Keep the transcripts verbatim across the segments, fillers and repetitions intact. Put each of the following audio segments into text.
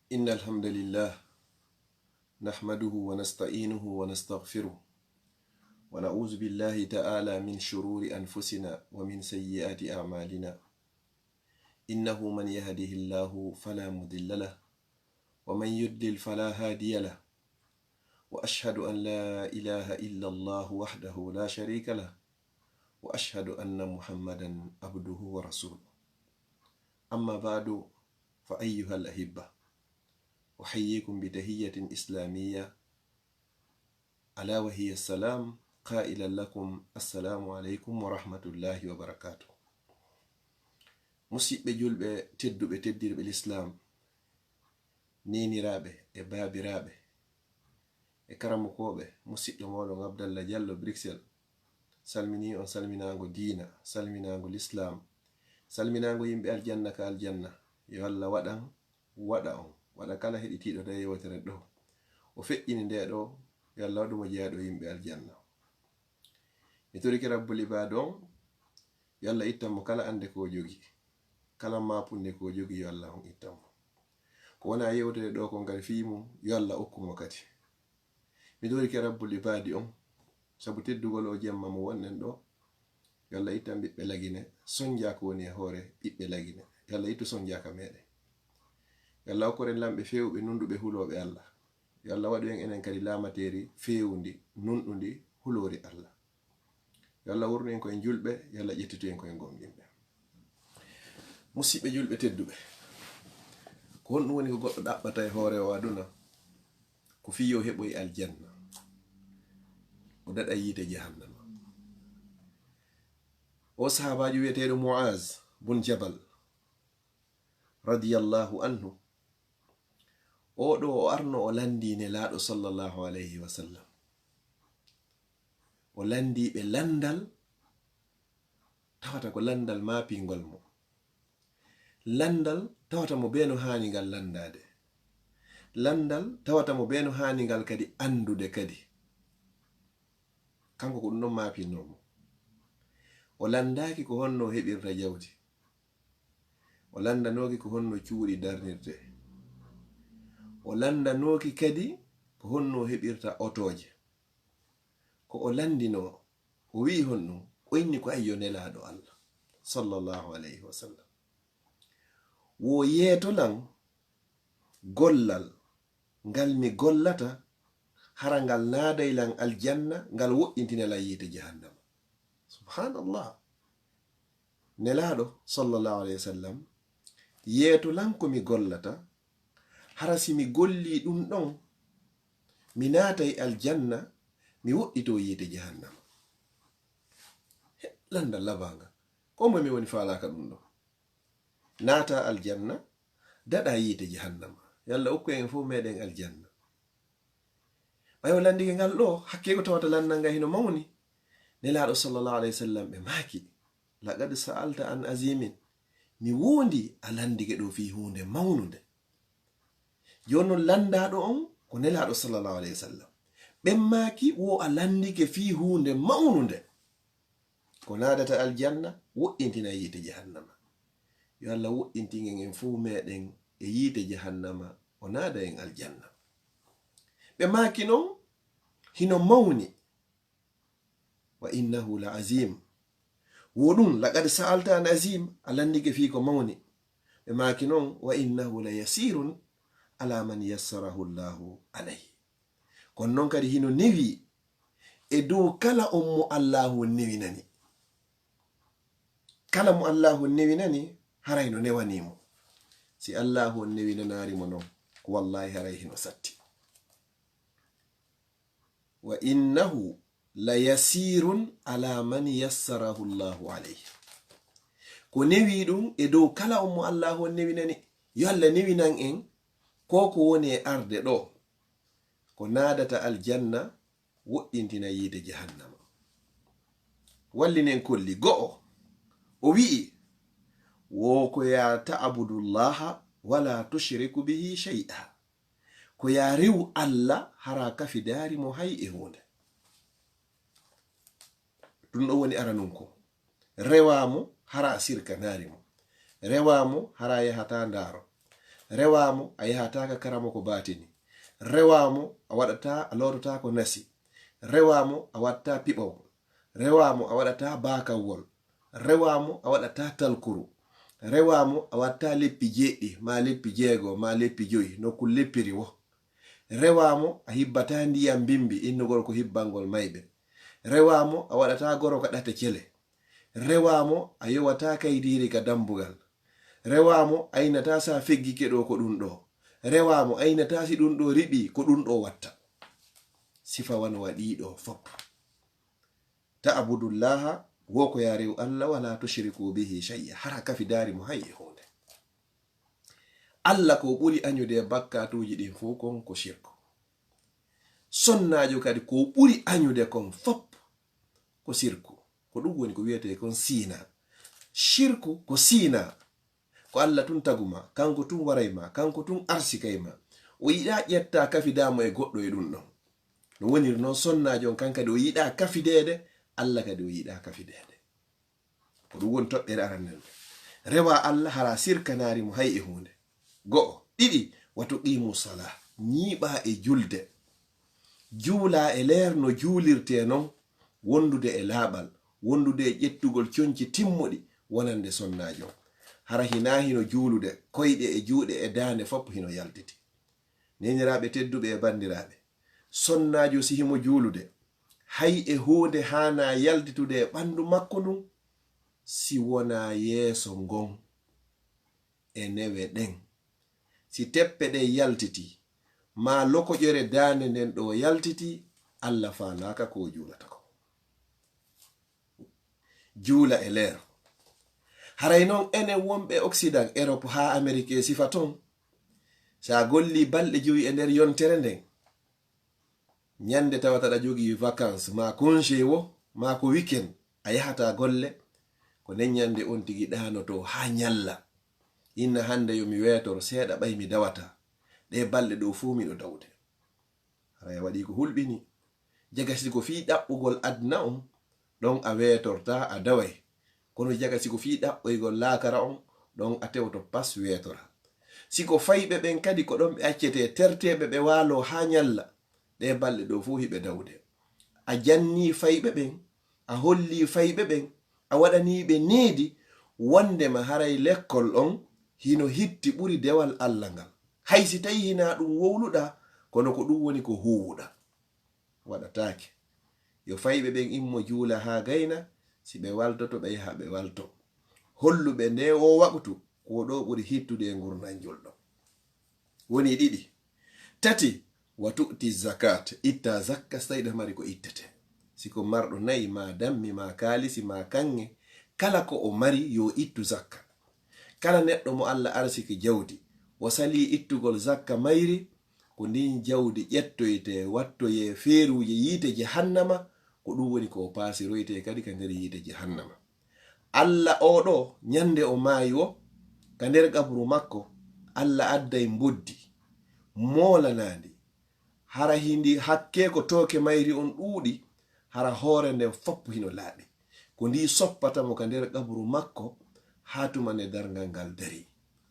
إن الحمد لله نحمده ونستعينه ونستغفره، ونعوذ بالله تعالى من شرور أنفسنا ومن سيئات أعمالنا. إنه من يهده الله فلا مضل له، ومن يضلل فلا هادي له. وأشهد أن لا إله إلا الله وحده لا شريك له، وأشهد أن محمدا عبده ورسوله. أما بعد، فأيها الأحبة، أحييكم بتحية إسلامية، ألا وهي السلام، قائلا لكم: السلام عليكم ورحمة الله وبركاته. Musiɓɓe julɓe tedduɓe, teddirɓe Lislaam, neeniraaɓe e baabiraaɓe e karamokooɓe, musiɗɗo mooɗon Abdallah Jallo Bruxelles, salminii on salminaango diina, salminaango Lislaam, salminaango yimɓe aljanna ka aljanna. Yo Allah waɗan, waɗa on, waɗa kala heɗitiiɗo nde yewtere ɗoo, o feƴƴini nde ɗoo, yo Allah waɗu mo jeyaaɗo yimɓe aljanna. Mi torike Rabbul Ibaad on, yo Allah ittan mo kala annde ko o jogii, kala maapunde ko o jogii, yo Allah on ittan mo. Ko wonaa yewtere ɗoo kon kadi fii mum, yo Allah okku mo kadi. Mi torike Rabbul Ibaadi on, sabu teddugol oo jemma mo wonɗen ɗoo, yo Allah ittan ɓiɓɓe Lagine, sonjaa ko woni e hoore ɓiɓɓe Lagine. Yo Allah ittu sonjaa ka meɗen. Yo Allah okkor en lamɓe feewuɓe, nunɗuɓe, hulooɓe Allah. Yo Allah waɗu en enen kadi laamateeri feewundi, nunɗundi, huloori Allah. Yo Allah wurnu en ko en julɓe, yo Allah ƴettitu en ko en gomɗinɓe. Musiɓɓe julɓe tedduɓe, ko honɗum woni ko goɗɗo ɗaɓɓata e hoore oo aduna? Ko fii yo heɓoy aljanna, o daɗa yiite jahannama. O sahaabaajo wi'eteeɗo Mu'az bun Jabal, radiyallahu anhu, oo ɗoo o arno o lanndii Nelaaɗo sallallahu alayhi wa sallam. O lanndii ɓe lanndal, tawata ko lanndal maapingol mo. Lanndal tawata mo bee no haani ngal lanndaade. Lanndal tawata mo bee no haani ngal kadi anndude kadi. Kanko ko ɗum ɗon maapinnoo mo. O lanndaaki ko honno o heɓirta jawdi. O lanndanooki ko honno cuuɗi darnirtee. O lanndanooki kadi ko honno o heɓirta otooje. Ko o lanndinoo, o wi'i honɗum? O inni ko, "Ayyo Nelaaɗo Allah, sallallahu alayhi wa sallam, wo yeeto lan gollal ngal mi gollata, hara ngal naaday lan aljanna, ngal woɗɗintina lan yiite jahannama." Subhanallah. Nelaaɗo, sallallahu alayhi wa sallam, yeeto lan ko mi gollata, hara si mi gollii ɗum ɗon, mi naatay aljanna, mi woɗɗitoo yiite jahannama. He, lannda labaanga. Ko moy mi woni faalaaka ɗum ɗon? Naata aljanna, daɗa yiite jahannama. Yo Allah okku en fof meɗen aljanna. Ɓay o lanndike ngal ɗoo, hakkee ko tawata lanndal ngal hino mawni. Nelaaɗo sallallahu alayhi wa sallam ɓe maaki, "Laqad sa'alta an azimin." Mi woondii a lanndike ɗoo fii huunde mawnunde. Jooni non lanndaaɗo on ko Nelaaɗo sallallahu alayhi wa sallam. Ɓen maaki wo a lanndike fii huunde mawnunde. Ko naadata aljanna, woɗɗintina yiite jahannama. Yo Allah woɗɗintin en en fow meɗen e yiite jahannama, o naada en aljanna. Ɓe maaki non, hino mawni. Wa innahu la azim. Wo ɗum, laqad sa'alta an azim, a lanndike fii ko mawni. Ɓe maaki non, wa innahu la yasirun ala man yassarahu Allahu alayhi. Kono non kadi hino newii e dow kala on mo Allaahu on newinani. Kala mo Allaahu on newinani, haray no newanii mo. Si Allaahu on newinanaari mo non, ko wallaahi haray hino satti. Wa innahu la yasirun ala man yassarahu Allahu alayhi. Ko newii ɗum e dow kala on mo Allaahu on newinani. Yo Allah newinan en ko ko woni e arde ɗoo. Ko naadata aljanna, woɗɗintina yiite jahannama. Wallinen kolli go'o, o wi'i, wo ko ya ta'budullaha wala tushriku bihi shay'a. Ko ya rewu Alla, hara kafidaari mo hay e huunde. Ɗum ɗo woni aranun ko. Rewaa mo, hara a sirkanaari mo. Rewaa mo, hara a yahataa ndaaro. Rewaa mo, a yahataa ka karamoko baatini. Rewaa mo, a waɗataa, a loototaako nasi. Rewaa mo, a waɗataa piɓawol. Rewaa mo, a waɗataa baakawol. Rewaa mo, a waɗataa talkuru. Rewaa mo, a waɗataa leppi jeeɗiɗi, maa leppi jeego, maa leppi jowi, no kun leppiri wo. Rewaa mo, a hibbataa ndiyam mbimbi, innugol ko hibbangol mayɓe. Rewaa mo, a waɗataa goro ka ɗate cele. Rewaa mo, a yowataa kaydiiri ka dambugal. Rewaa mo, a inataa si a feggike ɗoo ko ɗun ɗoo. Rewaa mo, a inataa si ɗun ɗoo riɓii, ko ɗun ɗoo watta. Sifa wano wa ɗii ɗoo fow. Ta'budullaha, wo ko yaa rew Alla, wala tushriku bihi shay'a, hara kafidaari mo hay e huunde. Alla ko ɓuri añude e bakkaatuuji ɗin fow kon ko sirku. Sonnaajo kadi ko ɓuri añude kon fow ko sirku. Ko ɗun woni ko wi'etee kon siinaa. Sirku ko siinaa. Ko Alla tun tagu ma, kanko tun waray ma, kanko tun arsikay ma. O yiɗaa ƴettaa kafidaa mo e goɗɗo e ɗun ɗon. No woniri non sonnaajo on kan kadi o yiɗaa kafideede, Alla kadi o yiɗaa kafideede. Ko ɗun woni toɓɓere arannde nden. Rewaa Alla hara sirkanaari mo hay e huunde. Go'o. Ɗiɗi, wa tuqiimu salaa, ñiiɓaa e julde. Juulaa e leer no juulirtee non, wondude e laaɓal, wondude e ƴettugol conci timmuɗi wonande sonnaajo on. Hara hinaa hino juulude, koyɗe e juuɗe e daande fow hino yaltiti. Neeniraaɓe tedduɓe e banndiraaɓe, sonnaajo si himo juulude, hay e huunde haanaa yaltitude e ɓanndu makko ndun, si wonaa yeeso ngon e newe ɗen. Si teppe ɗen yaltitii, maa lokoƴere daande nden ɗoo yaltitii, Alla faalaaka ko o juulata kon. Juula e leer. Haray non enen wonɓe Occident, Europe haa Amerique e sifa ton, si a gollii balɗe jowi e nder yontere nden, ñande tawata aɗa jogii vacances, maa congé wo, maa ko weekend, a yahataa golle, ko nden ñande on tigi ɗaanotoo haa ñalla. Inna hande yo mi weetoro seeɗa ɓay mi dawataa. Ɗee balɗe ɗoo fow miɗo dawude. Haray a waɗii ko hulɓinii. Jaga si ko fii ɗaɓɓugol aduna on, ɗon a weetortaa, a daway. Kono jaga si ko fii ɗaɓɓoygol laakara on, ɗon a tewto pas weetoraa. Si ko fayɓe ɓen kadi ko ɗon ɓe accetee terteeɓe ɓe waaloo haa ñalla, ɗee balɗe ɗoo fow hiɓe dawude. A jannii fayɓe ɓen, a hollii fayɓe ɓen, a waɗanii ɓe needi, wonndema haray lekkol on hino hitti ɓuri dewal Alla ngal. Hay si tawii hinaa ɗun wowluɗaa, kono ko ɗun woni ko huuwuɗaa. Waɗataake. Yo fayɓe ɓen immo juula haa gayna, si ɓe waltoto, ɓe yaha ɓe walto. Hollu ɓe nde oo waqtu, ko ɗoo ɓuri hittude e ngurndan julɗo. Woni ɗiɗi. Tati, wa tu'ti zakat, itta zakka, si tawii ɗa mari ko ittete. Si ko marɗo nayi, maa dammi, maa kaalisi, maa kaŋŋe, kala ko o mari, yo ittu zakka. Kala neɗɗo mo Alla arsiki jawdi, o salii ittugol zakka mayri, ko ndin jawdi ƴettoytee, wattoyee feeruuje yiite jahannama, ko ɗun woni ko o paasiroytee kadi ka nder yiite jahannama. Alla oo ɗoo, ñande o maayi woo, ka nder qabru makko, Alla adday mboddi, moolanaandi. Hara hindi hakkee ko tooke mayri on ɗuuɗi, hara hoore nden fow hino laaɓi. Ko ndi soppata mo ka nder qabru makko, haa tuma nde darngal ngal darii.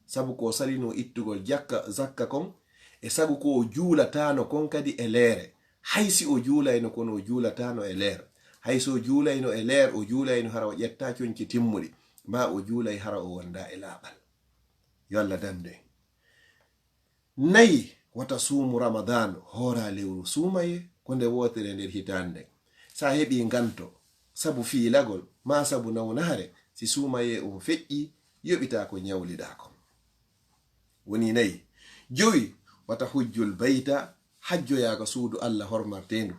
Sabu ko o salinoo ittugol jakka, zakka kon, e sabu ko o juulataano kon kadi e leere. Hay si o juulayno, kono o juulataano e leer. Hay si o juulayno e leer, o juulayno hara o ƴettaa conci timmuɗi, maa o juulay hara o wondaa e laaɓal. Yo Alla dandu en. Nayi, wata suumu Ramadan, hooraa lewru suumayee, ko nde wootere nder hitaande nden. Si a heɓii nganto, sabu fiilagol, maa sabu nawnaare, si suumayee on feƴƴii, yoɓitaa ko ñawliɗaa kon. Woni nayi. Jowi, wata hujjul bayta, hajjoyaa ka suudu Alla hormarteendu.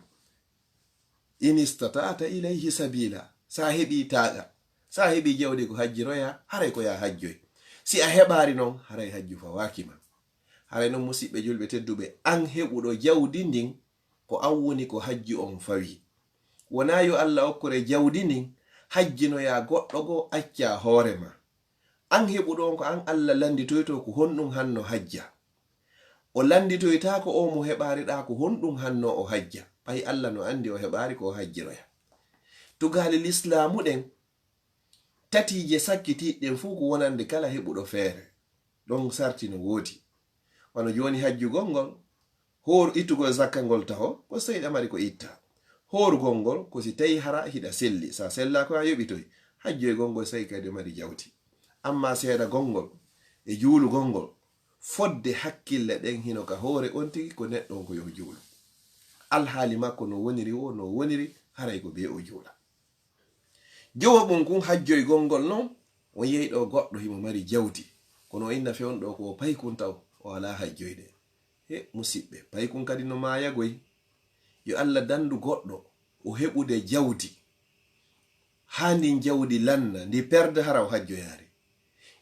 In istata'ta ilayhi sabila, si a heɓii taaqa, si a heɓii jawdi ko hajjiroyaa, haray ko yaa hajjoy. Si a heɓaali non, haray hajju fawaaki ma. Haray non, musiɓɓe julɓe tedduɓe, an heɓuɗo jawdi ndin, ko an woni ko hajju on fawi. Wonaa yo Alla okkore jawdi ndin, hajjinoyaa goɗɗo goo, accaa hoore maa. An heɓuɗo on, ko an Alla lannditoytoo ko honɗun hanno hajja. O lannditoytaako oo mo heɓaaliɗaa ko honɗun hanno o hajja. Ɓay Alla no anndi o heɓaali ko o hajjiroya. Tugaale lislaamu ɗen, tatiije sakkitiiɗe ɗen fow ko wonande kala heɓuɗo feere. Ɗon sarti no woodi. Wano jooni hajjugol ngol, hooru ittugol zakka ngol taho, ko so tawi hiɗa mari ko itta. Hoorugol ngol, ko si tawi hara hiɗa selli. Sa sellaaki a yoɓitoy. Hajjoygol ngol, so tawi kadi mari jawdi. Amma seedagol ngol, e juulugol ngol, fodde hakkille ɗen hino ka hoore on tigi ko neɗɗo on ko yo juulu. Alhaali makko no woniri wo, no woniri, haray ko bee o juula. Jowo ɓun kun hajjoygol ngol non, on yehi ɗo goɗɗo himo mari jawdi. Kono o inna fewndo ɗo ko o paykun taw, o alaa hajjoyde. He, musiɓɓe, paykun kadi no maayagoy. Yo Alla dandu goɗɗo o heɓude jawdi, haa ndin jawdi lanna, ndi perda hara o hajjoyaari.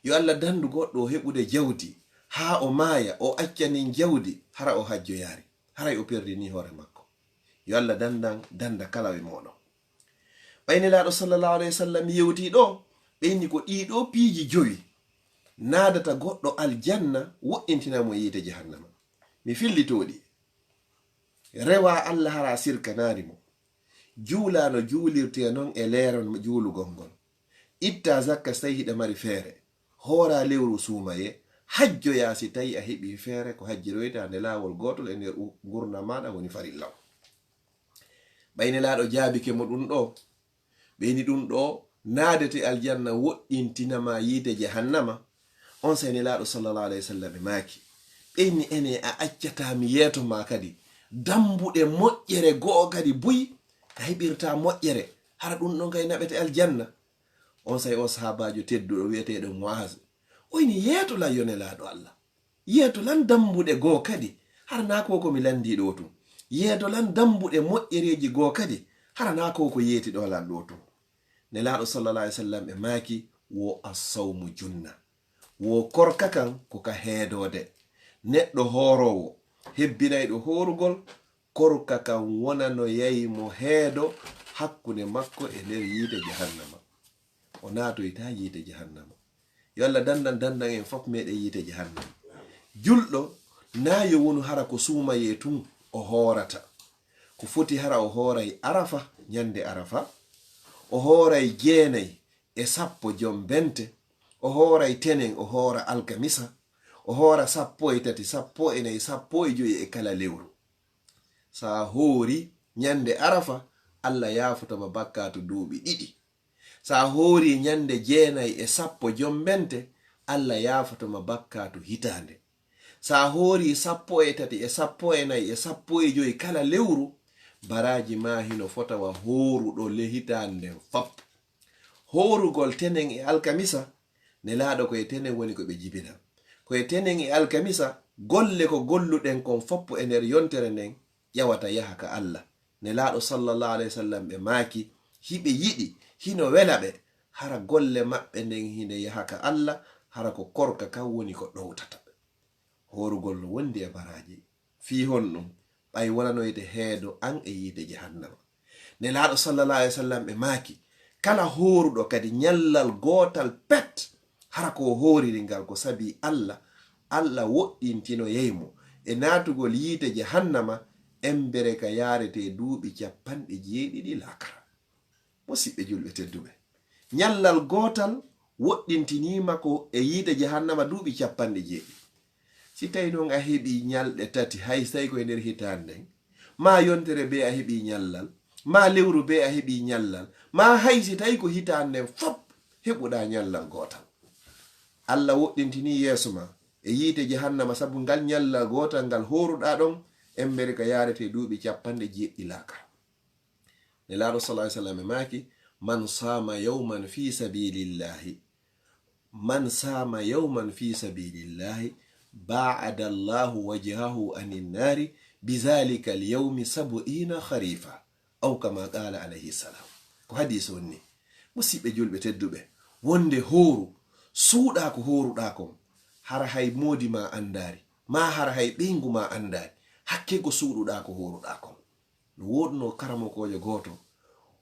Yo Alla dandu goɗɗo o heɓude jawdi, haa o maaya, o acca ndin jawdi hara o hajjoyaari. Haray o perdini hoore makko. Yo Alla dandan, danda kala e mooɗon. Ɓay Nelaaɗo sallallahu alayhi wa sallam yewtii ɗo, ɓe inni ko ɗii ɗoo piiji jowi naadata goɗɗo aljanna, woɗɗintina mo yiite jahannama. Mi fillitoo ɗi. Rewaa Alla hara sirkanaari mo. Juulaa no juulirtee non e leeron juulugol ngol. Ittaa zakka si tawi hiɗa mari feere. Hooraa lewru suumayee. Hajjoyaa si tawi a heɓii feere ko hajjiroyta nde laawol gootol e nder u-, ngurndan maaɗa woni farilla on. Ɓay Nelaaɗo jaabike mo ɗun ɗoo, ɓe inni ɗun ɗoo naadete aljanna woɗɗintina ma yiite jahannama, onsay Nelaaɗo sallallahu alayhi wa sallam e maaki, ɓe inni ene a accataa mi yeeto ma kadi dambuɗe moƴƴere go'o kadi buy a heɓirta moƴƴere, hara ɗun ɗon kay naɓete aljanna? Onsay o sahaabaajo tedduɗo wi'eteeɗo Mu'aaz, o inni yeeto lan yo Nelaaɗo Alla. Yeeto lan dambuɗe goo kadi, hara naa ko ko mi landii ɗoo tun. Yeeto lan dambuɗe moƴƴereeji goo kadi, hara naa ko ko yeeti ɗoo lan ɗoo tun. Nelaaɗo sallallahu alayhi wa sallam e maaki, wo as-sawmu junna. Wo korka kan ko ka heedoode. Neɗɗo hooroowo, hebbinayɗo hoorugol, korka kan wonanoyay mo heedo hakkunde makko e nder yiite jahannama. O naatoytaa yiite jahannama. Yo Alla dandan, dandan en fof meɗen yiite jahannama. Julɗo, naa yo wonu hara ko suumayee tun o hoorata. Ko foti hara o hooray Arafa, ɲande Arafa. O hooray jeenay e sappo jombente. O hooray tenen, o hoora alkamisa. O hoora sappo e tati, sappo e nay, sappo e jowi e kala lewru. Sa hoori ɲande Arafa, Alla yaafoto ma bakkaatu duuɓi ɗiɗi. Sa hoori ɲande jeenay e sappo jombente, Alla yaafoto ma bakkaatu hitaande. Sa hoori sappo e tati e sappo e nay e sappo e jowi kala lewru, baraaji ma hino fota wa hooruɗo le hitaande nden fop. Hoorugol tenen e alkamisa, Nelaaɗo ko e tenen woni ko ɓe jibina. Ko e tenen e alkamisa, golle ko golluɗen kon foppo e nder yontere nden ƴawata yaha ka Alla. Nelaaɗo sallallahu alayhi wa sallam ɓe maaki, hiɓe yiɗi, hino wela ɓe, hara golle maɓɓe nden hinde yaha ka Alla, hara ko korka kan woni ko ɗowtata ɓe. Hoorugol no wondi e baraaji. Fii honɗun? Ɓay wonanoyte heedo an e yiite jahannama. Nelaaɗo sallallahu alayhi wa sallam ɓe maaki, kala hooruɗo kadi ɲallal gootal pet, hara ko o hooriri ngal ko sabii Alla, Alla woɗɗintinoyay mo e naatugol yiite jahannama, embere ka yaaretee duuɓi cappanɗe jeeɗiɗi laakara. Musiɓɓe julɓe tedduɓe, ɲallal gootal woɗɗintiniima ko e yiite jahannama duuɓi cappanɗe jeeɗiɗi. Si tawi non a heɓii ɲalɗe tati, hay si tawi ko e nder hitaande nden, maa yontere bee a heɓii ɲallal, maa lewru bee a heɓii ɲallal, maa hay si tawi ko hitaande nden fop heɓuɗaa ɲallal gootal. Alla woɗɗintinii yeeso maa e yiite jahannama sabu ngal ɲallal gootal ngal hooruɗaa ɗon, embere ka yaaretee duuɓi cappanɗe jeeɗiɗi laakara. Nelaaɗo sallallahu alayhi wa sallam e maaki, "Man saama yawman fi sabilillahi, man saama yawman fi sabilillahi, ba'ada Allahu wajhahu anin nari, bi zalika al-yawmi sab'ina kharifa." Aw kama qaala alayhi salam. Ko hadiis on ni. Musiɓɓe julɓe tedduɓe, wonde hooru, suuɗaa ko hooruɗaa kon, hara hay moodi maa anndaari, maa hara hay ɓeyngu maa anndaari, hakkee ko suuɗuɗaa ko hooruɗaa kon. No woodunoo karamokoojo gooto,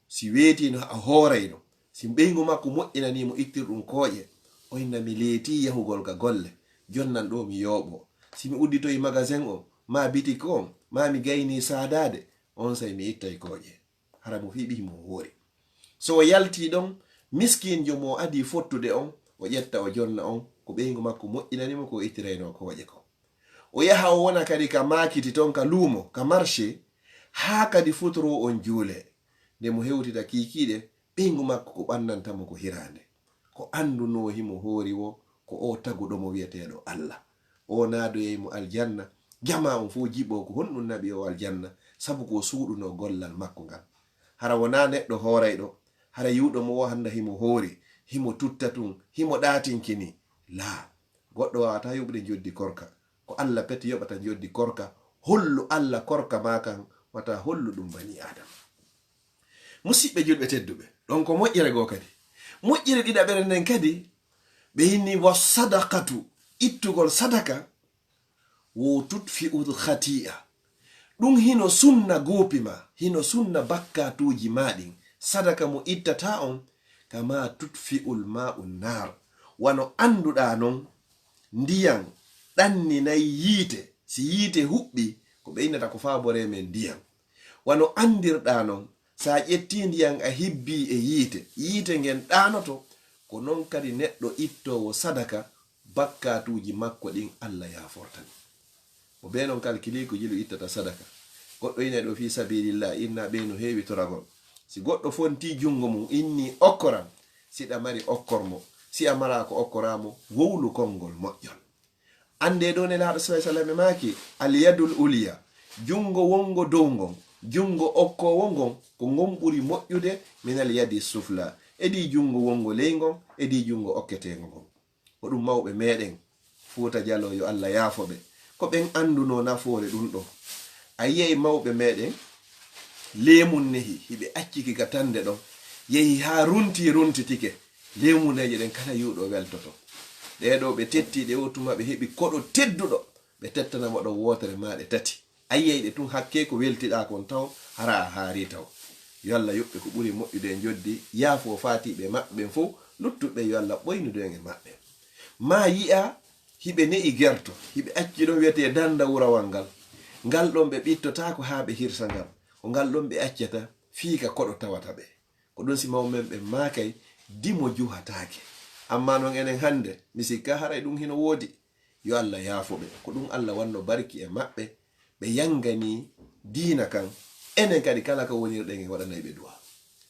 si weetiino a hoorayno, si ɓeyngu makko moƴƴinanii mo ittirɗum kooƴe, o inna mi leetii yahugol ka golle, jonnan ɗoo mi yooɓoo. Si mi udditoyi magasin on, maa bitik on, maa mi gaynii saadaade, onsay mi ittay kooƴe. Hara mo fiɓi mo hoori. So o yaltii ɗon, miskinjo mo adii fottude on, o ƴetta o jonna on, ko ɓeyngu makko moƴƴinani mo ko o ittiraynoo kooƴe kon. O yaha o wona kadi ka maakiti ton ka luumo, ka marché, haa kadi futuro on juule. Nde mo hewtita kiikiiɗe, ɓeyngu makko ko ɓannanta mo ko hiraande. Ko anndunoo himo hoori woo, ko o taguɗo mo wi'eteeɗo Alla. O naadoyay mo aljanna, jamaa on fow jiɓoo ko honɗun naɓi o aljanna, sabu ko o suuɗunoo gollal makko ngal. Hara wonaa neɗɗo hoorayɗo, hara yi'uɗo mo o hannda himo hoori, himo tutta tun, himo ɗaatinkini. Laa, goɗɗo waawataa yoɓude njoddi korka. Ko Alla pete yoɓata njoddi korka, hollu Alla korka maa kan, wata hollu ɗun banii Aadama. Musiɓɓe julɓe tedduɓe, ɗon ko moƴƴere goo kadi. Moƴƴere ɗiɗaɓere nden kadi, ɓe inni wa sadaqatu, ittugol sadaka, wo tutfi'ul khati'a. Ɗun hino sunna guupi maa, hino sunna bakkaatuuji maa ɗin. Sadaka mo ittataa on, kama tutfi'ul ma'u naar. Wano annduɗaa non, ndiyan ɗanninay yiite. Si yiite huɓɓii, ko ɓeynata ko faa boree men ndiyan. Wano anndirɗaa non, si a ƴettii ndiyan a hibbii e yiite, yiite ngen ɗaanoto, ko non kadi neɗɗo ittoowo sadaka, bakkaatuuji makko ɗin Alla yaafortan. Mo bee non kalkilii ko jilu ittata sadaka. Goɗɗo ina ɗo fii sabilillah, inna ɓe no heewi toragol. Si goɗɗo fontii junngo mum, inni okkoran, si ɗa mari okkor mo, si a maraa ko okkoraa mo, wowlu konngol moƴƴol. Anndee ɗoo Nelaaɗo sallallahu alaihi wasallam e maaki, al yadul ulya, junngo wonngo dow ngon, junngo okkoowo ngon, ko ngon ɓuri moƴƴude minal yadi sufla, edii junngo wonngo ley ngon, edii junngo okketeengo ngon. Ko ɗun mawɓe meɗen Fuuta Jaloo, yo Alla yaafo ɓe, ko ɓen anndunoo nafoore ɗun ɗoo. A yi'ay mawɓe meɗen, leemun nehi, hiɓe acciki ka tannde ɗon, yehi haa runtii runtitike, leemuneeje ɗen kala yi'uɗo weltoto. Ɗee ɗoo ɓe tettii ɗe, o tuma ɓe heɓi koɗo tedduɗo, ɓe tettana mo ɗon wootere maa ɗe tati. A yi'ay ɗe tun hakkee ko weltiɗaa kon taw, hara a haarii taw. Yo Alla yoɓ ɓe ko ɓuri moƴƴude e njoddi, yaafo faatiiɓe maɓɓe ɓen fow, luttuɓe yo Alla ɓoynudu en e maɓɓe. Maa yi'a hiɓe ne'i gerto, hiɓe acci ɗon wi'etee dannda wurawal ngal. Ngal ɗon ɓe ɓittotaako haa ɓe hirsa ngal. Ko ngal ɗon ɓe accata fii ka koɗo tawata ɓe. Ko ɗun si mawɓe men ɓen maakay, dimo juhataake. Ammaa non enen hannde, mi sikka haray ɗun hino woodi. Yo Alla yaafo ɓe. Ko ɗun Alla wanno barki e maɓɓe, ɓe yanganii diina kan. Enen kadi kala ka wonirɗen en waɗanay ɓe du'a.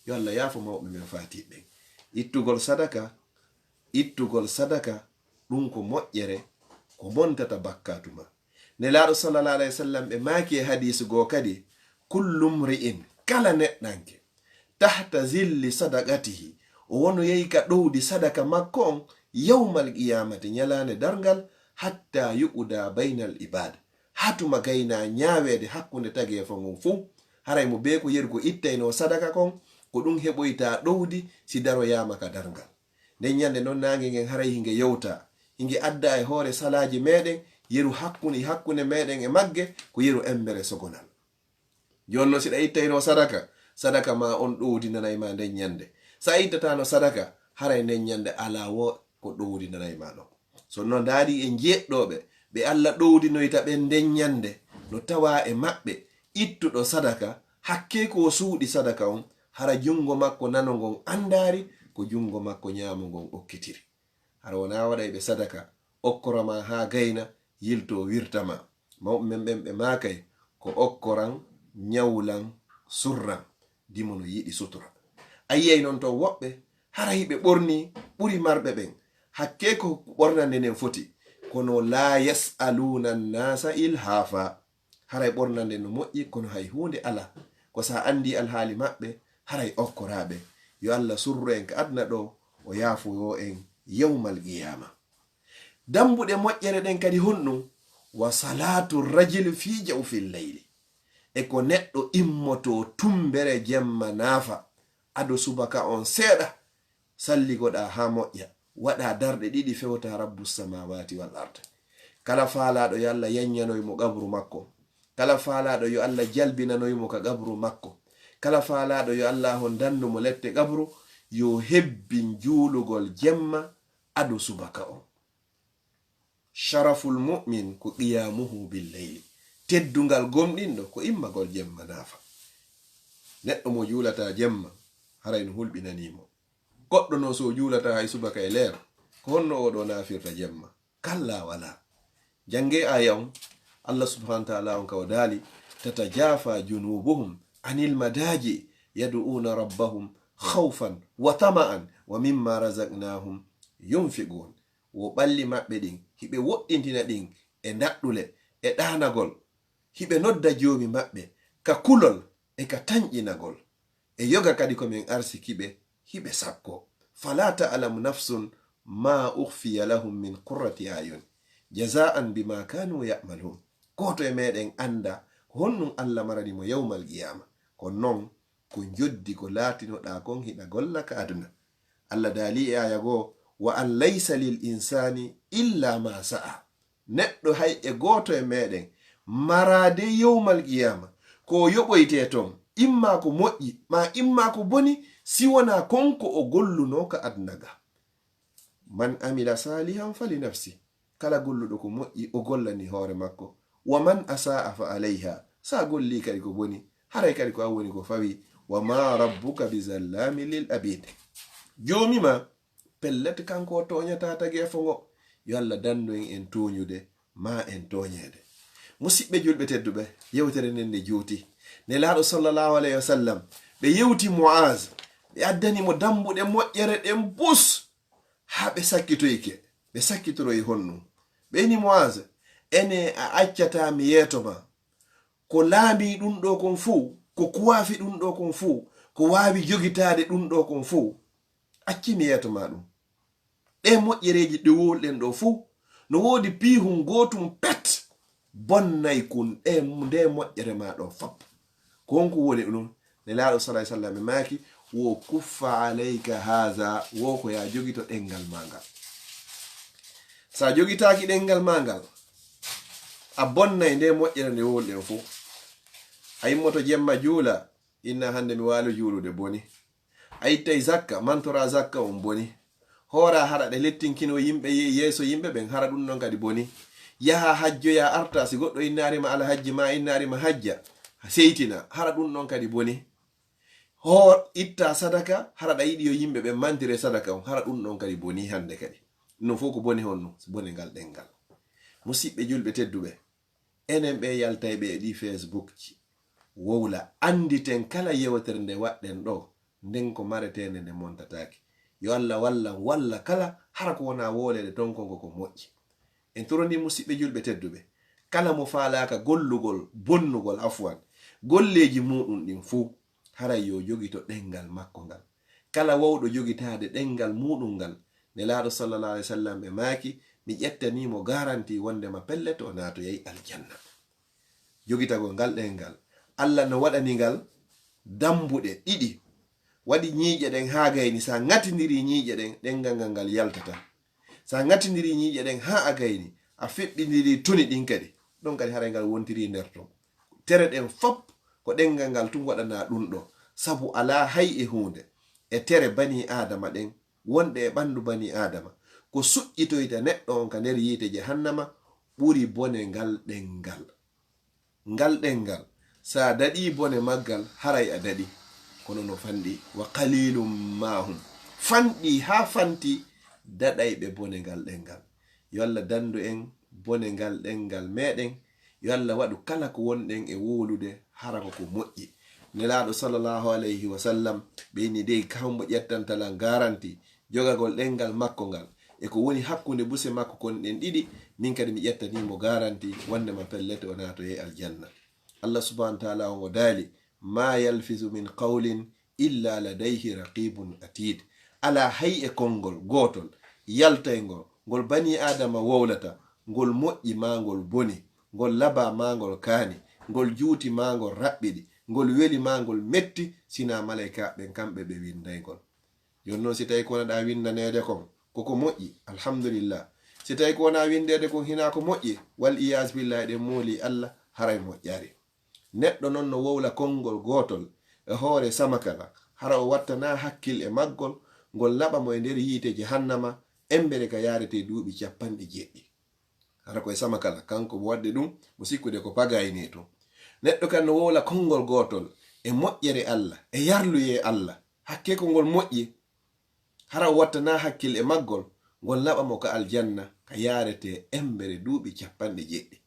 Yo Alla yaafo mawɓe men faatiiɓe ɓen. Ittugol sadaka, ittugol sadaka, ɗun ko moƴƴere, ko montata bakkaatu maa. Nelaaɗo sallallahu alaihi wasallam ɓe maaki e hadiisu goo kadi, kullu mri'in, kala neɗɗanke, tahta zilli sadaqatihi, o wonoyay ka ɗowdi sadaka makko on, yawmal qiyamati, ñalaande darngal, hatta yuqda baynal ibad, haa tuma gaynaa ñaaweede hakkunde tageefo ngon fow, haray mo bee ko yeru ko ittaynoo sadaka kon, ko ɗun heɓoyta ɗowdi si daroyaama ka darngal. Nden ñande non naange ngen haray hinge yowta, hinge adda e hoore salaaji meɗen, yeru hakkun-, hakkunde meɗen e magge, ko yeru embere sogonal. Jooni non, si ɗa ittaynoo sadaka, sadaka maa on ɗowdinanay maa nden ñande. Si a ittataano sadaka, haray nden ñande alaa woo ko ɗowdinanay maa ɗon. So no ndaarii e jeɗɗooɓe, ɓe Alla ɗowdinoyta ɓen nden ñande, no tawaa e maɓɓe ittuɗo sadaka, hakkee ko o suuɗi sadaka on, hara junngo makko nano ngon anndaari ko junngo makko ñaamo ngon okkitiri. Hara wonaa waɗayɓe sadaka, okkora ma haa gayna, yiltoo wirta ma. Mawɓe men ɓen ɓe maakay, ko okkoran, ñawlan, surran, dimo no yiɗi sutura. A yi'ay non ton woɓɓe, hara hiɓe ɓornii ɓuri marɓe ɓen. Hakkee ko ɓornande nden foti, kono laa yas'aluuna annaasa ilhaafa. Haray ɓornande no moƴƴi, kono hay huunde alaa. Ko si a anndii alhaali maɓɓe, haray okkoraa ɓe. Yo Alla surru en ka aduna ɗoo, o yaafoo en yawmal qiyaama. Dambuɗe moƴƴere ɗen kadi honɗun? Wa salaatu rajuli fii jawfil layli. E ko neɗɗo immotoo tumbere jemma naafa, ado subaka on seeɗa, salligoɗaa haa moƴƴa, waɗaa darɗe ɗiɗi fewtaa Rabbu samaawaati wal ard. Kala faalaaɗo yo Alla yanñanoy mo qabru makko, kala faalaaɗo yo Alla jalbinanoy mo ka qabru makko, kala faalaaɗo yo Allaahu dandu mo lette qabru, yo hebbin juulugol jemma ado subaka on. Sharaful mu'min ko qiyaamuhu bil layli. Teddungal gomɗinɗo ko immagol jemma naafa. Neɗɗo mo juulataa jemma, haray no hulɓinanii mo. Goɗɗo non, so o juulataa hay subaka e leer, ko honno oo ɗoo naafirta jemma? Kallaa walaa. Janngee aaya on, Allah subhanahu wa ta'ala on ka o daali, "Tatajafa junubuhum anil madaji yad'una rabbahum khawfan wa tama'an wa mimma razaqnahum yunfiqun." Wo ɓalli maɓɓe ɗin, hiɓe woɗɗintina ɗin e ndaɗɗule, e ɗaanagol. Hiɓe nodda Joomi maɓɓe ka kulol e ka tanƴinagol. E yoga kadi ko men arsiki ɓe, hiɓe sakko. "Fala ta'lamu nafsun ma ukhfiya lahum min qurrati a'yun, jaza'an bima kanu ya'malun." Gooto e meɗen annda ko honɗun Allah marani mo yawmal qiyaama. Ko non ko njoddi ko laatinoɗaa kon hiɗa golla ka aduna. Allah daali e aaya goo, "Wa an laysa lil insani illa ma sa'a." Neɗɗo hay e gooto e meɗen maraade yawmal qiyaama, ko o yoɓoytee ton, imma ko moƴƴi, ma imma ko boni, si wonaa kon ko o gollunoo ka aduna ga. "Man amila salihan fali nafsi." Kala golluɗo ko moƴƴi, o gollani hoore makko. "Wa man asa'a fa alayha." Sa gollii kadi ko boni, haray kadi ko an woni ko fawi. "Wa ma rabbuka bi zallamin lil abid." Joomi ma, pellet, kanko o tooñataa tageefo ngo. Yo Allah dandu en en tooñude, ma en tooñeede. Musiɓɓe julɓe tedduɓe, yewtere nden nde juuti. Nelaaɗo sallallahu alayhi wa sallam, ɓe yewti Mu'az, ɓe addani mo dambuɗe moƴƴere ɗen bus, haa ɓe sakkitoyke. Ɓe sakkitoroyi honɗun? Ɓe inni Mu'az, ene a accataa mi yeeto ma? Ko laamii ɗun ɗoo kon fow, ko kuwaafi ɗun ɗoo kon fow, ko waawi jogitaade ɗun ɗoo kon fow, accii mi yeeto maa ɗun. Ɗee moƴƴereeji ɗe wowluɗen ɗoo fow, no woodi piihun gootun pet bonnay kun ɗe, ndee moƴƴere maa ɗoo fop. Ko honko woni ɗun? Nelaaɗo sallallahu alayhi wa sallam e maaki, "Wo kuffa alayka haza, wo ko yaa jogito ɗenngal maa ngal." Sa jogitaaki ɗenngal maa ngal, a bonnay ndee moƴƴere nde wowluɗen fow. A immoto jemma juula, inna hannde mi waalo juulude boni. A ittay zakka, mantora zakka on boni. Hoora hara ɗe lettinkino yimɓe ye-, yeeso yimɓe ɓen, hara ɗun non kadi boni. Yaha hajjoya arta, si goɗɗo innaari ma alhajji ma innaari ma hajja, seytina, hara ɗun non kadi boni. Hoor, itta sadaka, hara ɗa yiɗi yo yimɓe ɓen mantire sadaka on, hara ɗun non kadi boni hannde kadi. Ɗun fow ko bone honno? Bone ngal ɗenngal. Musiɓɓe julɓe tedduɓe, enen ɓe yaltayɓe e ɗi Facebook ji, wowla, annditen kala yewtere nde waɗɗen ɗoo, nden ko mareteende nde montataake. Yo Allah wallan, walla kala, hara ko wonaa wooleede ton kon ko ko moƴƴi. En torondii musiɓɓe julɓe tedduɓe, kala mo faalaaka gollugol, bonnugol, afwan, golleeji muuɗun ɗin fow, haray yo jogito ɗenngal makko ngal. Kala wawɗo jogitaade ɗenngal muuɗun ngal, Nelaaɗo sallallahu alayhi wa sallam ɓe maaki, mi ƴettanii mo garanti wondema pellet o naatoyay aljanna. Jogitagol ngal ɗenngal, Allah no waɗani ngal dambuɗe ɗiɗi. Waɗi ñiiƴe ɗen haa gayni, sa ŋatindirii ñiiƴe ɗen, ɗenngal ngal ngal yaltata. Sa ŋatindirii ñiiƴe ɗen haa a gayni, a feɓɓindirii toni ɗin kadi, ɗon kadi haray ngal wontirii nder ton. Tere ɗen fop ko ɗenngal ngal tun waɗanaa ɗun ɗoo. Sabu alaa hay e huunde e tere banii Aadama ɗen wonɗe e ɓanndu banii Aadama ko suƴƴitoyta neɗɗo on ka nder yiite Jahannama ɓuri bone ngal ɗenngal. Ngal ɗenngal, sa daɗii bone maggal, haray a daɗii. Kono no fanɗi, "wa qalilum ma hum." Fanɗi haa fanti daɗayɓe bone ngal ɗenngal. Yo Allah dandu en bone ngal ɗenngal meɗen. Yo Allah waɗu kala ko wonɗen e wowlude, hara ko ko moƴƴi. Nelaaɗo sallallahu alayhi wa sallam, ɓe inni dey, "Ka hombo ƴettanta lan garanti jogagol ɗenngal makko ngal, e ko woni hakkunde buse makko kon ɗen ɗiɗi, min kadi mi ƴettanii mo garanti wondema pellet o naatoyay aljanna." Allah subhanahu wa ta'ala on o daali, "Ma yalfizu min qawlin illa ladayhi raqibun atid." Alaa hay e konngol gootol yaltayngol, ngol banii Aadama wowlata, ngol moƴƴi maa ngol boni, ngol labaa maa ngol kaani, ngol juuti maa ngol raɓɓiɗi, ngol weli maa ngol metti, sinaa malaykaaɓe ɓen kamɓe ɓe winndayngol. Jooni non, si tawii ko wonaa winnaneede kon, ko ko moƴƴi, alhamdulillah. Si tawii ko wonaa winndeede kon, hinaa ko moƴƴi, wal iyaazu billahi, eɗen moolii Allah, haray moƴƴaali. Neɗɗo non no wowla konngol gootol e hoore samakala, hara o wattanaa hakkil e maggol, ngol laɓa mo e nder yiite Jahannama, embere ka yaaretee duuɓi cappanɗe jeeɗiɗi. Hara ko e samakala, kanko mo waɗde ɗun, mo sikkude ko pagayni e tun. Neɗɗo kan no wowla konngol gootol e moƴƴere Allah, e yarluyee Allah, hakkee ko ngol moƴƴi, hara o wattanaa hakkil e maggol, ngol laɓa mo ka aljanna, ka yaaretee embere duuɓi cappanɗe jeeɗiɗi.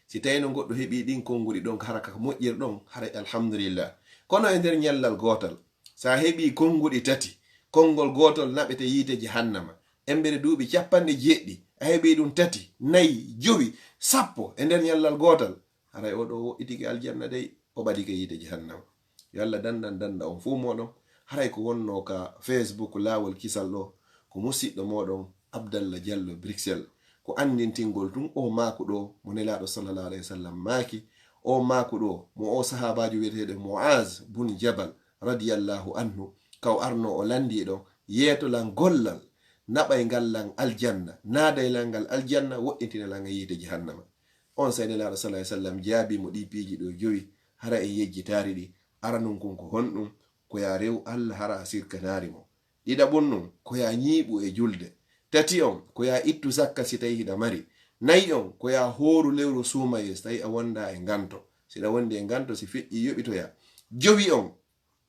Si tawii no goɗɗo heɓii ɗin konnguɗi ɗon, hara ka moƴƴiri ɗon, haray alhamdulillah. Kono e nder ñallal gootal, si a heɓii konnguɗi tati, konngol gootol naɓete yiite jahannama. Embere duuɓi capanɗe jeeɗiɗi, a heɓii ɗum tati, nayi, jowi, sappo e nder ñallal gootal, haray oo ɗoo woɗɗitike aljanna dey, o ɓadike yiite jahannama. Yo Allah dandan danda on fow mooɗon. Haray ko wonnoo ka Facebook Laawol Kisal ɗoo, ko musiɗɗo mooɗon Abdallah Diallo Bruxelles. Ko anndintingol tun oo maaku ɗoo mo Nelaaɗo sallallahu alayhi wa sallam maaki, oo maaku ɗoo mo oo sahaabaajo wi'eteeɗo Mu'az bun Jabal radiyallahu anhu, ka o arnoo o lanndii ɗon, yeeto lan gollal naɓay ngal lan aljanna, naaday lan ngal aljanna, woɗɗintina lan e yiite jahannama. On saa'i Nelaaɗo sallallahu alayhi wa sallam jaabii mo ɗii piiji ɗoo jowi, hara en yejjitaali ɗi. Aranun kun ko honɗun? Ko yo a rewu Allah hara a sirkanaali mo. Ɗiɗaɓun nun, ko yo a ñiiɓu e julde. Tati on, ko yo a ittu zakka si tawii hiɗa mari. Nayi on, ko yo a hooru lewru suumayee si tawii a wondaa e nganto. Si hiɗa wondi e nganto, si feƴƴii yoɓitoyaa. Jowi on,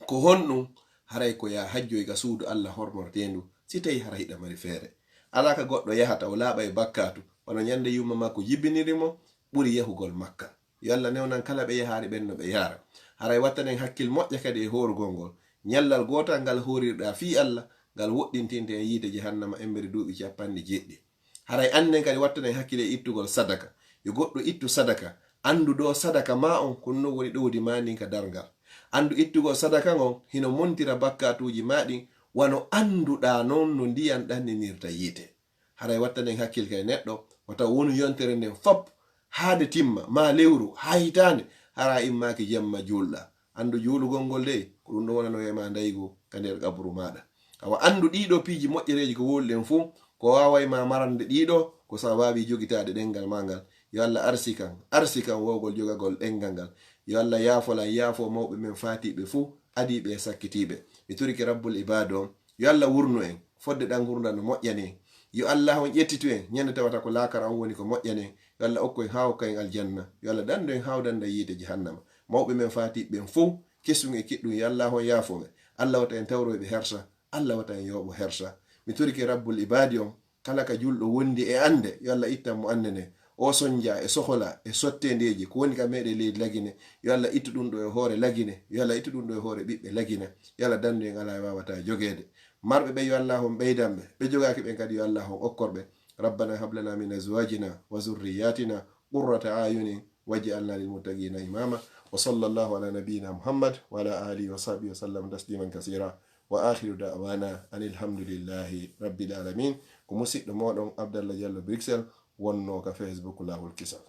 ko honɗun? Haray ko yo a hajjoy ka suudu Allah hormorteendu, si tawii hara hiɗa mari feere. Alaa ka goɗɗo yahata, o laaɓa e bakkaatu, wano ñande yumma makko jibiniri mo, ɓuri yahugol Makka. Yo Allah newnan kala ɓe yahaali ɓen no ɓe yahara. Haray wattanen hakkil moƴƴa kadi e hoorugol ngol. Ñallal gootal ngal hoorirɗaa fii Allah, ngal woɗɗintinte en yiite jahannama embere duuɓi capanɗe jeeɗiɗi. Haray annden kadi wattanen hakkil e ittugol sadaka. Yo goɗɗo ittu sadaka. Anndu ɗoo sadaka maa on, ko ɗun woni ɗowdi maa ndin ka darngal. Anndu ittugol sadaka ngon hino montira bakkaatuuji maa ɗin, wano annduɗaa non no ndiyan ɗanninirta yiite. Haray wattanen hakkil kay neɗɗo, wata wonu yontere nden fop haa nde timma, maa lewru, haa hitaande, hara a immaaki jemma juulɗaa. Anndu juulugol ngol dey, ko ɗun ɗon wonanoyay ma ndaygu ka nder qaburu maaɗa. Awa anndu ɗii ɗoo piiji moƴƴereeji ko wowluɗen fuu, ko waaway ma marande ɗii ɗoo, ko sababii jogitaade ɗenngal maa ngal. Yo Allah arsikan, arsikan wowgol jogagol ɗenngal ngal. Yo Allah yaafo lan, yaafo mawɓe men faatiiɓe fuu, adiiɓe e sakkitiiɓe. Mi torike Rabbul Ibaad on, yo Allah wurnu en, fodde ɗan ngurndan no moƴƴani en. Yo Allah on ƴettitu en, ñande tawata ko laakara on woni ko moƴƴani en. Yo Allah okku en haa okka en aljanna. Yo Allah dandu en haa o danda yiite jahannama. Mawɓe men faatiiɓe ɓen fow, kesun e kiɗɗun, yo Allah on yaafo ɓe. Allah wata en tawroy ɓe hersa. Allah wata en yooɓo hersa. Mi torike Rabbul Ibaadi on, kala ka julɗo wondi e annde, yo Allah ittan mo annde nden. O sonja e sohola e sotteendeeji ko woni ka meɗen leydi Lagine, yo Allah ittu ɗun ɗoo e hoore Lagine, yo Allah ittu ɗun ɗoo e hoore ɓiɓɓe Lagine. Yo Allah dandu en alaa e waawataa jogeede. Marɓe ɓen, yo Allah on ɓeydan ɓe. Ɓe jogaaki ɓen kadi, yo Allah on okkor ɓe. ربنا هب لنا من أزواجنا وذرياتنا قرة أعين واجعلنا للمتقين إماما. وصلى الله على نبينا محمد وعلى آله وصحبه وسلم تسليما كثيرا. وآخر دعوانا أن الحمد لله رب العالمين. Ko musiɗɗo mooɗon Abdallah Diallo Bruxelles wonnoo ka Facebook Laawol Kisal.